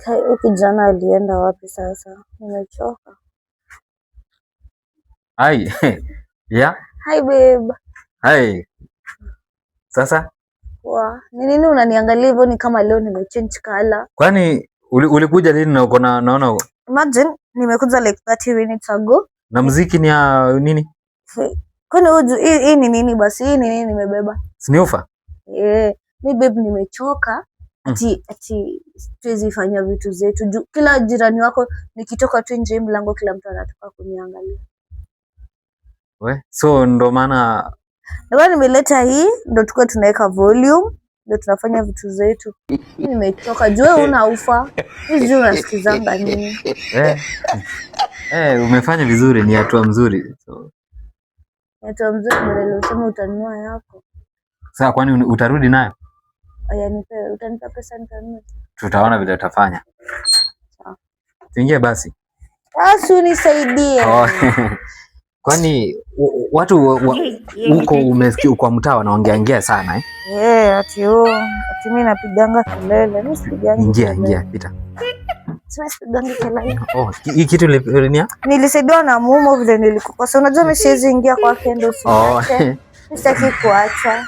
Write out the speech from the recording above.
Huyu kijana alienda wapi sasa? Nimechoka. Hi. Yeah. Hi babe. Hi. Sasa? Poa. Ni nini unaniangalia hivyo ni kama leo nimechange color? Kwani ulikuja lini na uko na naona? Imagine nimekuja like 30 minutes ago. Na muziki ni ya nini? Kwani hii ni nini basi? Hii ni nini nimebeba? Si ni woofer? Eh, mi babe nimechoka. Ati tuwezi fanya vitu zetu juu kila jirani wako nikitoka tu nje mlango kila mtu anatoka kuniangalia. We, so ndo maana Ndio nimeleta hii, ndo tukuwe tunaweka volume, ndo tunafanya vitu zetu. Nimechoka juu wewe una woofer. Sijui unasikizanga nini. Eh, eh, umefanya vizuri, ni hatua mzuri. So, Hatua mzuri badala useme utanunua yako. Sasa kwani utarudi nayo? Aya, nipe, utanipa pesa nitanunua. Tutaona vile utafanya. Sawa. Tuingie basi. Basi unisaidie. Oh. Kwani watu huko umesikia kwa mtaa wanaongeaongea sana eh? Eh, ati oh, ati mimi napiganga kelele. Mimi sipigangi Ingia, kelele. ingia, pita. Sema sipigangi kelele. Oh, hii kitu ni Nilisaidiwa na mumo vile nilikukosa. Unajua mimi siwezi ingia kwake ndio Oh. usiache. Mimi sitaki kuacha.